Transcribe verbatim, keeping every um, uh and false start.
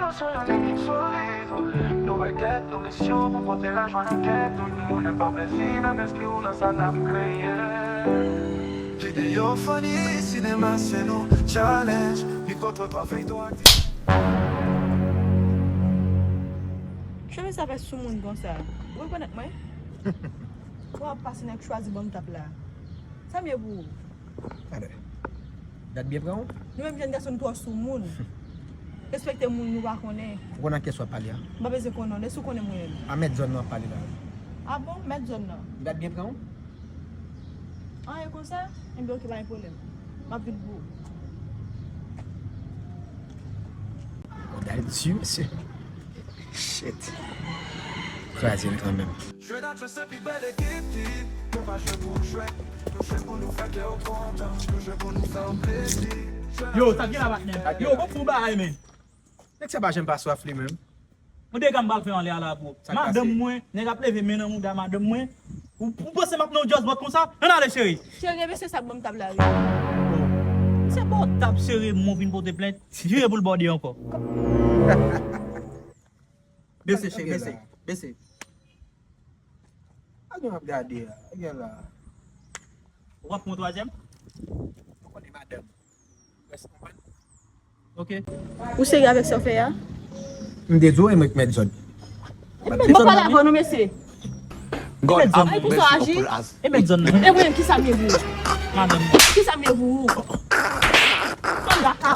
Sou yon liy ki solid, nou wè kèk nou misyon pou pote lajwa nan kè tout moun. N ap fè plezi nan lespri w nan sa n ap kreye. Videyo funny, sinema se nou challenge. Mikrotrotwa, feyton, aktivite. Cheve sa fè sou moun konsa. Ou rekonèt mwen? Ou ap pase nèg chwazi banm tap la. Sa m ye pou ou? Talè. Dat byen pran w? Nou menm jèn gason nou twò sou moun. Respekte moun nou pa konnen. Ou konn ak kiyès w ap pale a? M pa bezwen konnen w, lè si w konnen mwen menm. A mèt zòn nan w ap pale la. A bon? Mèt zòn nan. Dat byen pran w? Anyen konsa? Enben oke, pa gen pwoblèm. M ap vin pou ou. Ou dal di, mesye. Shit. Kraze l kanmenm. Jwe nan jwe se pi bèl ekip ki. Nou pa jwe pou jwe. Nou jwe pou nou fè kè w kontan. Nou jwe pou nou fè w plezi. Yo, sa gen la patnè? Yo, bon pou bagay, men. Nèg sa pa janm pa swaf li menm. Ou de gam pral fè anlè a la, bro. Sa k pase? Madanm mwen, nèg ap leve men nan mouda madanm mwen. Ou, ou panse m ap nan yon just bòt konsa? Ann ale, cheri. Cheri, mesye sa k ban m tab la, wi. Misye ba w tab, cheri, m vin pote plent. Vire pou l bòde ankò. Bese, cheri, bese. Bese. Sa gen w ap gade a? Sa gen la? Ou ap pran twazyèm? Ou konnen madanm. Ou serye avèk sa w fè a? M te di w e mwen k mèt zòn. Mwen pale avè w non, mesye. God have mercy upon us. E mèt zòn nan. E mwen, kisa m ye pou ou? Madanm. Kisa m ye pou ou? Kòm gata.